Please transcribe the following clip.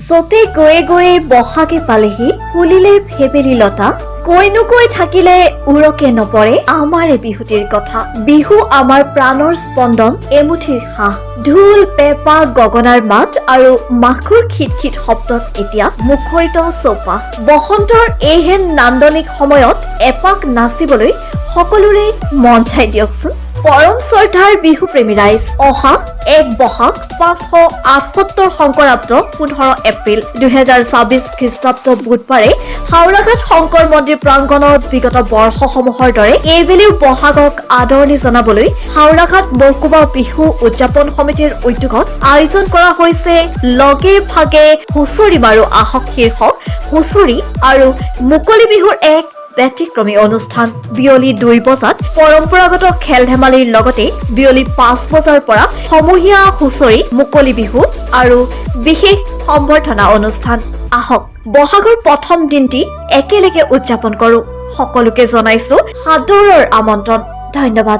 চ'তে গৈয়ে গৈয়ে বহাগে পালেহি, ফুলিলে ভেবেলি লতা। কৈনো কৈ থাকিলে ওৰকে নপৰে আমাৰে বিহুটিৰ কথা। বিহু আমাৰ প্ৰাণৰ স্পন্দন, এমুঠি হাঁহ। ঢোল, পেঁপা, গগনাৰ মাত আৰু মাখুৰ খিট খিট শব্দত এতিয়া মুখৰিত চৌপাশ। বসন্তৰ এইহেন নান্দনিক সময়ত এপাক নাচিবলৈ সকলোৰে মন যায় দিয়কচোন। পৰম শ্ৰদ্ধাৰ বিহুপ্ৰেমী ৰাইজ, অহা 1 বহাগ 578 শংকৰাব্দ, 15 এপ্ৰিল 2026 খ্ৰীষ্টাব্দ বুধবাৰে হাওৰাঘাট শংকৰ মন্দিৰ প্ৰাংগণত বিগত বৰ্ষসমূহৰ দৰে এইবেলিও বহাগক আদৰণি জনাবলৈ হাওৰাঘাট মহকুমা বিহু উদযাপন সমিতিৰ উদ্যোগত আয়োজন কৰা হৈছে "লগে ভাগে হুঁচৰি মাৰো আহক" শীৰ্ষক হুঁচৰি আৰু মুকলি বিহুৰ এক ব্যতিক্ৰমী অনুষ্ঠান। বিয়লি 2 বজাত পৰম্পৰাগত খেল ধেমালিৰ লগতে বিয়লি 5 বজাৰ পৰা সমূহীয়া হুঁচৰি, মুকলি বিহু আৰু বিশেষ সম্বৰ্ধনা অনুষ্ঠান। আহক, বহাগৰ প্ৰথম দিনটি একেলগে উদযাপন কৰো। সকলোকে জনাইছো সাদৰৰ আমন্ত্ৰণ। ধন্যবাদ।